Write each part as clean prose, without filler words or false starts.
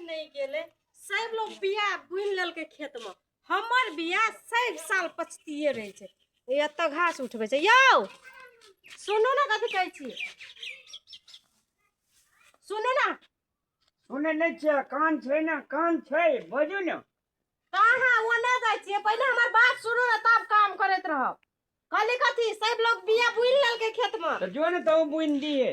नहि गेलै। सब लोग बिया बुनि लेलकै खेतमे, हमर बिया सब साल पछतिए रहै छै। एतऽ घास उठबै छै। यौ सुनू ने, कथी कहै छी, सुनू ने। सुनै नहि छियै? कान छै ने, कान छै, बजू ने। कहाँ ओने जाइ छियै? पहिले हमर बात सुनू ने, तब काम करैत रहब। कहली कथी, सब लोग बिया बुनि लेलकै खेतमे। तऽ जो ने, तू बुनि दिहे।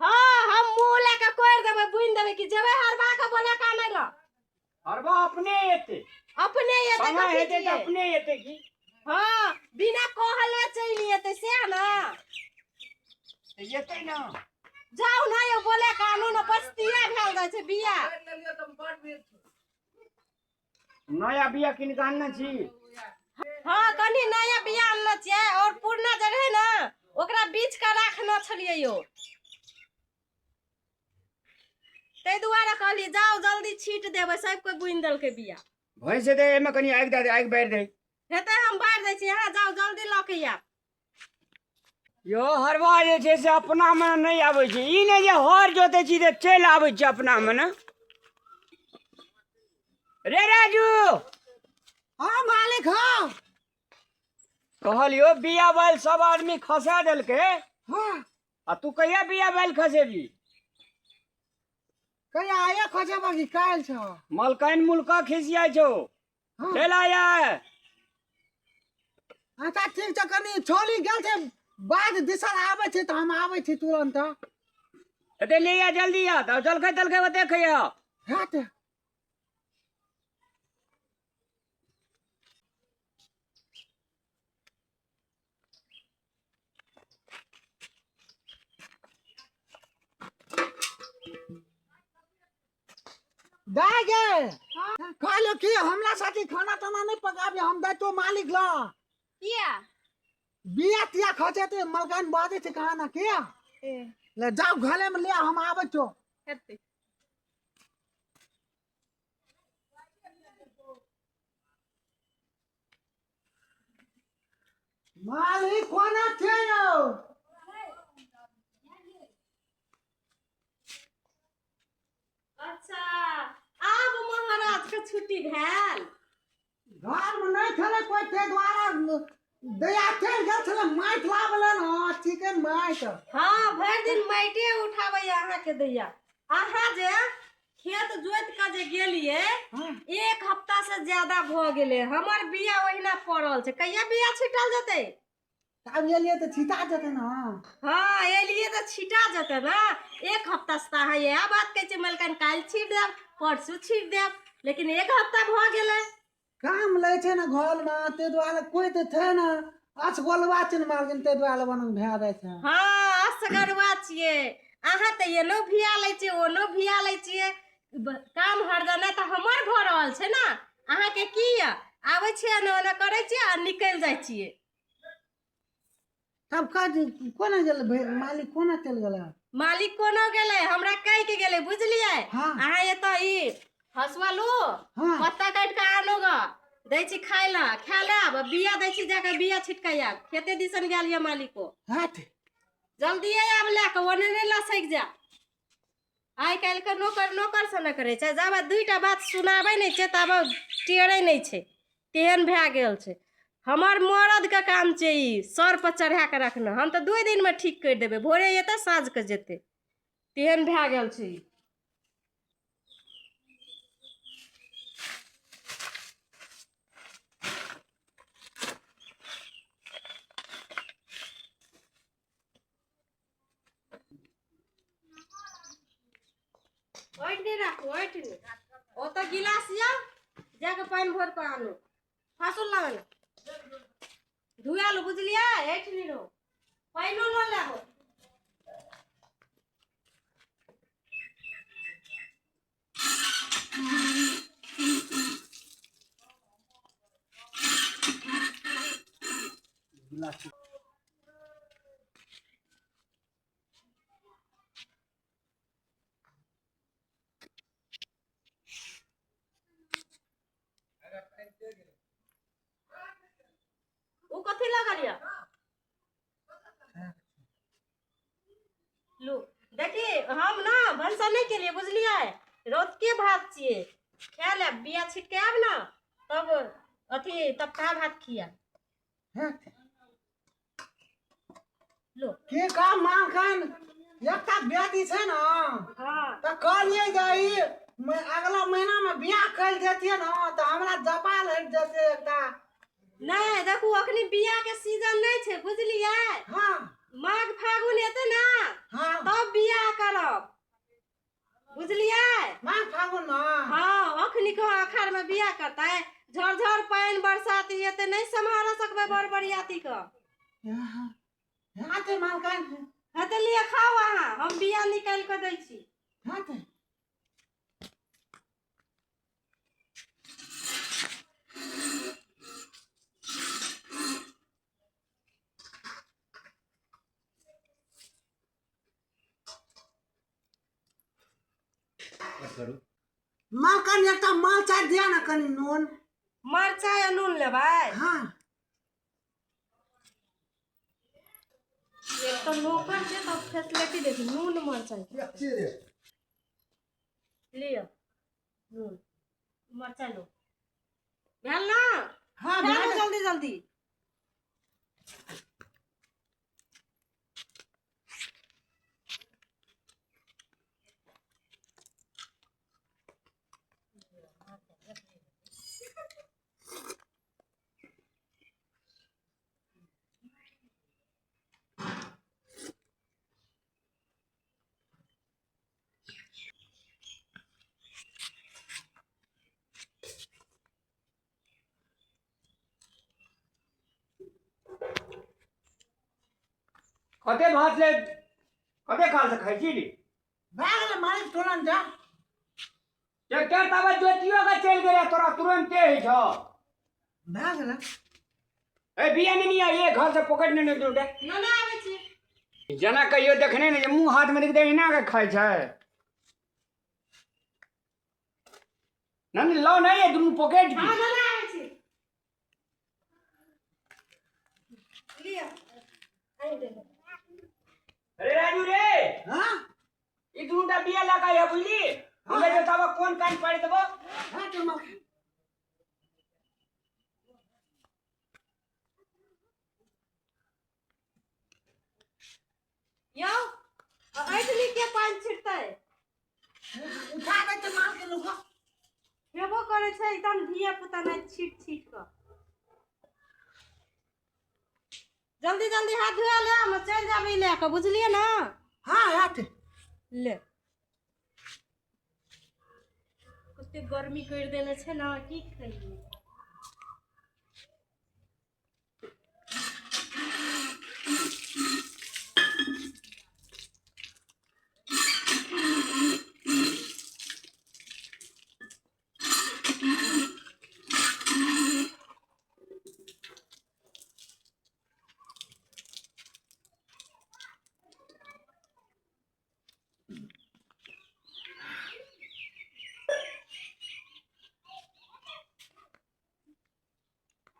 हाँ, हम मुँह लए कऽ कोरि देबै, बुनि देबै कि जेबै हरबा के बोले का नहि लऽ। हरबा अपने एतै। अपने एतै? समय कथी हेतै तऽ छियै? अपने एतै की। हाँ, बिना कहले चलि एतै से ने। तऽ एतै ने। जाउ ने यौ, बोले कानू ने, पछतिया भेल जाइ छै बिया। नया बिया कीन कऽ आनने छी? हाँ, कनी नया बिया आनने छियै, और पुरना जे रहै ने ओकरा बीछ कऽ राखने छलियै यौ, ताहि दुआरे कहली जाउ जल्दी छीट देबै। सब कोइ बुनि देलकै बिया। भैंस हेतै एहिमे, कनि आगि दए दे, आगि बारि दे। हेतै, हम बारि दै छी, अहाँ जाउ जल्दी लऽ के आयब। यौ, हरबा जे छै से अपनामे नहि आबै छै। ई नहि जे हर जोतै छी तऽ चलि आबै छै अपनामे ने। रे राजू। हाँ मालिक, हाँ। कहलियो बिया बैल सब आदमी खसा देलकै। हाँ। आ तू कहिया बिया बैल खसेबी? कहिया आया खसेबा की काल्हि छौ? मलकाइन मुलका खिसियाइ छौ। हाँ। चलि आया। अच्छा ठीक छै, कनि छोली गेल छै बाद दिसन, आबै छै तऽ हम आबै छी तुरन्त। एते ले आ, जल्दी आ, तऽ जलखै तलखै ओते खैया। हेत। दाय गे, कहलो कि हमरा साथी खाना ताना नहीं पकाबे, हम दैतो मालिक ला। किया? बिया तिया खचेते, मलकान बाजै छै कहाँ किया। ए। ले जाओ घरे में ले, हम आबै छो। हेतै। मालिक कोना छै यौ? अच्छा, आब महाराज के छुट्टी भेल। घर में नहीं छलै कोई, ते द्वारा दया चलि गेल छलै माटि लाबले ने, चिकन माटि। हाँ, भरि दिन माटिए उठाबैया अहाँके दैया। अहाँ जे खेत जोति कऽ जे गेलियै, हाँ। एक हफ्ता से ज्यादा भऽ गेलै, हमर बिया ओहिना पड़ल छै। कहिया बिया छिटल जेतै? आब एलियै तऽ छिटा जेतै ने। हाँ, एलियै तऽ छिटा जेतै ने। एक हफ्ता से तऽ अहाँ इएह बात कहै छियै, मलकान काल्हि छीट देब, परसू छीट देब, लेकिन एक हफ्ता भऽ गेलै। काम लै छै ने घरमे, ताहि दुआरे कोइ तऽ छै ने, असगोलवा छै ने मालकिन, ताहि दुआरे बनल भए जाइ छै। हाँ, असगरवा छियै अहाँ तऽ, एनो भिया लै छियै, ओनो भिया लै छियै। काम हरदना तऽ हमर भऽ रहल छै ने। अहाँके की यऽ, आबै छियै, एना ओना करै छियै आ निकलि जाइ छियै। तब काज कोना गेल मालिक कोना चलि गेलै? मालिक कोनो गेलै, हमरा कहि के गेलै, बुझलियै? हाँ। अहाँ एतऽ ई हसुआ लू। हाँ। पत्ता काटि कऽ आनू ग, दै छी खाय लए, खा लेब, बिया दै छी, जाकऽ बिया छिटका आयब। खेते दिसन गेल यऽ मालिको। हट। जल्दिए आब लए कऽ, ओने नहि लसकि जा। आइ काल्हिके नोकर नोकर सँ नहि करै छै, जाबे दुइटा बात सुनाबै नहि छै ताबे टेरै नहि छै, तेहन भए गेल छै। हमर मरदके काम छै ई सर पर चढ़ा कऽ रखना, हम तऽ 2 दिनमे ठीक करि देबै, भोरे एतै साँझके जेतै, तेहन भए गेल छै ई। ओहि नहि राखू, ओहि नहि, ओतऽ गिलास यऽ, जाकऽ पानि भरि कऽ आनू। फसुल लाबे ने धुआ लू, बुझलियै? एठ नहि रहू, पानिओ लऽ लेबो। गिलास ओ कथी लगल यऽ? लू देखी, हम ना भनसा नहि केलियै, बुझलियै? रौतके भात छियै, खा लेब। बिया छीट के आयब ने तब अथी तपता भात खिया लो। की काम मालकिन, एकटा बेटी छै ने। हाँ। तऽ कहलियै जे ई अगला महीना मे बियाह कर देतियै ने तऽ हमरा जपाल हटि जेतै एकटा। नहीं देखू, अखनी बियाह के सीजन नहीं छै, बुझलियै? हाँ। माघ फागुन एतै ना, हाँ, तब बियाह करब, बुझलियै? माघ फागुन मे। हाँ, अखनी के अखाड़ में बियाह करतै? झरझर पानि बरसात एते नहीं सम्हार सकबै बड़ बरियाती के। हाँ ते मालकिन। हाँ तऽ लिअ खाउ अहाँ, हम बिया निकालि कऽ दै छी। हाँ ते। मालकिन, एकटा मरचाइ दिअ ने कनि नून। मरचाइ आ नून लेबै? हाँ। एक तऽ नौकर छै तब फैसिलिटी देखी, नून मरचाइ लिअ, नून मरचाइ लो, भेल ना? हाँ। खा लो। भेल। जल्दी जल्दी। कते भात ले, कते काल से खाइ छी रे? भए गेलै मालिक, तुरंत जा। ट्रैक्टर ताबे जोतियो के चलि गेलै, तोरा तुरन्ते होइ छौ। भए गेलै। ए बिया नहीं ये घर से पकड़ ने दूटा। ना ना, आबै छी। जेना कहियो देखने ने जे मुँह हाथ में देखते एना के खाइ छै। नंद लो नहीं ये दुनू पॉकेट की। हाँ, ना ना, आबै छी, लिअ आनि देलहुँ। अरे राजू रे। हाँ। ई दुनूटा बिया लगा है, बुझली? हमरा जो ताबा कोन कान पाड़ि देबो। हाँ ते मालकिन। यौ, ऐठली के पानि छिटतै? उठा दै छै मालकिन, रुको। हेबो करै छै एकदम धिया पुता नहि, छीट छीट कऽ। जल्दी जल्दी हाथ धोआ ले, हम चलि जाबै लए कऽ, बुझलियै ने? हाँ हाँ ते। ले, कते गर्मी करि देने छै ने, की कहियै।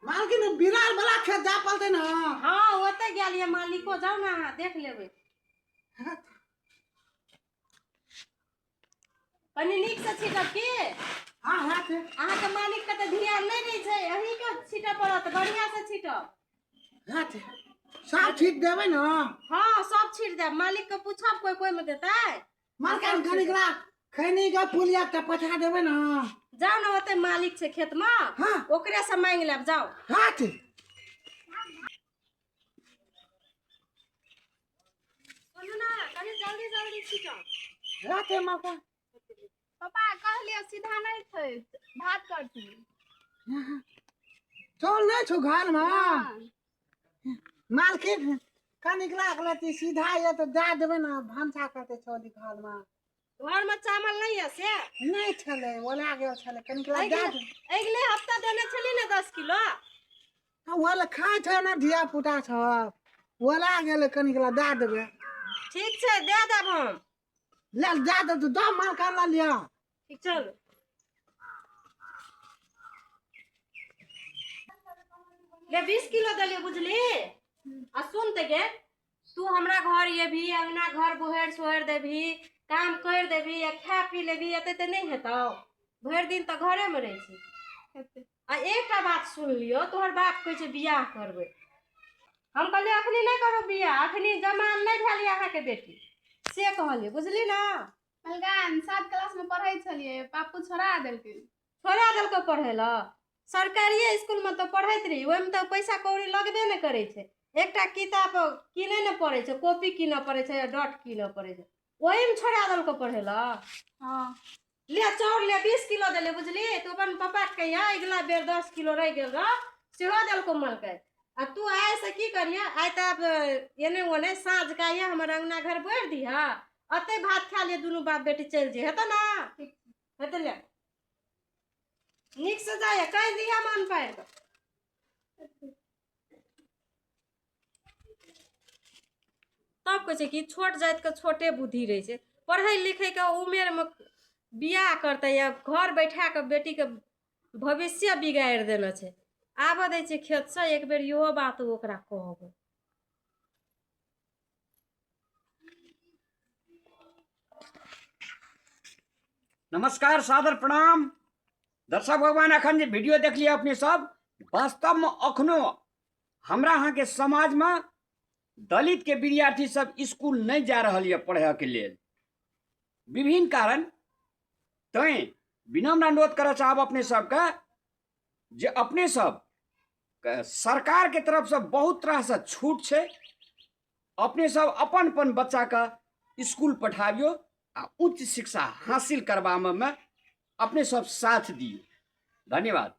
मालकिन, बिरार वाला खेत जा पड़तै ने? हाँ, ओतऽ गेलियै मालिको, जाउ ने अहाँ, देख लेबै। हाँ। कनि नीकसँ छीटब की? हाँ हाँ ते। अहाँके मालिकके तऽ ध्यान नहि दै छै, अहीँके छीटऽ पड़त, बढ़िआँसँ छीटब। हाँ ते, सब ठीक देबै ने? हाँ, सब छीट देब। मालिकके पूछब, कोइ कोइमे देतै। मालकिन, कनिकला खैनी के पुलिया के पठा देबै ने? जाउ ने, ओतऽ मालिक छै खेतमे। हाँ। ओकरे से मांगि लेब, जाउ। हाँ ते। सुनू ने, कनि जल्दी जल्दी छीटब। हाँ ते मालकिन। पापा, कहलियै सीधा नहि छै, भात करथिन। चल नहि छौ घरमे? मालकिन, कनिक लागल सीधा ये तऽ दए देबै ने, भनसा करतै छौली घरमे। घरमे चावल नहि यऽ से? नहि छलै, ओला गेल छलै, कनिक दए देबै। अगिले हफ्ता देने छली ने 10 किलो। ओला खाइ छै ने धिया पुता सब, ओला गेलै, कनिक दए देबै। ठीक छै, दए देब हम। ले दए दे तू, दऽ मालकिन, लऽ लिअ। ठीक, चल ले, 20 किलो देलियै, बुझली? आ सुन तऽ गे, तू हमरा घर एबही, अंगना घर बोहरि सोहरि देबही, काम करि देबही आ खा पी लेबही, एते तऽ नहि हेतौ। भरि दिन तऽ घरेमे रहै छी। हेतै। आ एकटा बात सुन लियौ, तोहर बाप कहै छै बियाह करबै। हम कहलियै अखनी नहि करू बियाह, अखनी जमान नहि भेल यऽ अहाँके बेटी, से कहलियै, बुझली ने? मलकान 7 क्लास में पढ़ै छलियै, बापू छोड़ा देलकै। छोड़ा देलकै पढ़ै लए? सरकारिए इसकुलमे तऽ पढ़ैत रही, ओहिमे तऽ पैसा कौड़ी लगबे नहि करै छै। एकटा किताब कीनै नहि पड़ै छै, कॉपी कीनऽ पड़ै छै, डॉट कीनऽ पड़ै छै, ओहिमे छोड़ा देलकै पढ़ै लए? हँ। ले चाउर ले, 20 किलो देले, बुझली? तू अपन पप्पाके कहिया, अगिला बेर 10 किलो रहि गेल रह, सेहो देलको मलकै। आ तू आइ से की करिहे, आइ तऽ आब एने ओने साँझ के आइहे, हमर अंगना घर बढ़ि दिह, अतै भात खा लिअ, दुनू बाप बेटी चलि जइहे, हेतौ ने? ठीक। हेतै। ले नीक से जाइए, कहि दिहे मन पारि कऽ। तब कहै छै कि छोट जातिके छोटे बुद्धि रहै छै। पढ़ै लिखैके उमेरमे बियाह करतै या घर बैठा कऽ बेटीके भविष्य बिगाड़ि देने छै। आबऽ दै छै खेतसँ, एक बेर इहो बात ओकरा कहबै। नमस्कार, सादर प्रणाम दर्शक भगवान। अखन जे वीडियो देखलियै अपने सब, वास्तवमे अखनो हमरा अहाँके समाजमे दलित के विद्यार्थी सब स्कूल नहि जा रहल यऽ पढ़यके लेल विभिन्न कारण। तैँ विनम्र अनुरोध करऽ चाहब अपने सबके जे अपने सब सरकारके तरफसँ बहुत तरहसँ छूट छै, अपने सब अपन अपन बच्चाके स्कूल पठाबियौ आ उच्च शिक्षा हासिल करबामे अपने सब साथ दियौ। धन्यवाद।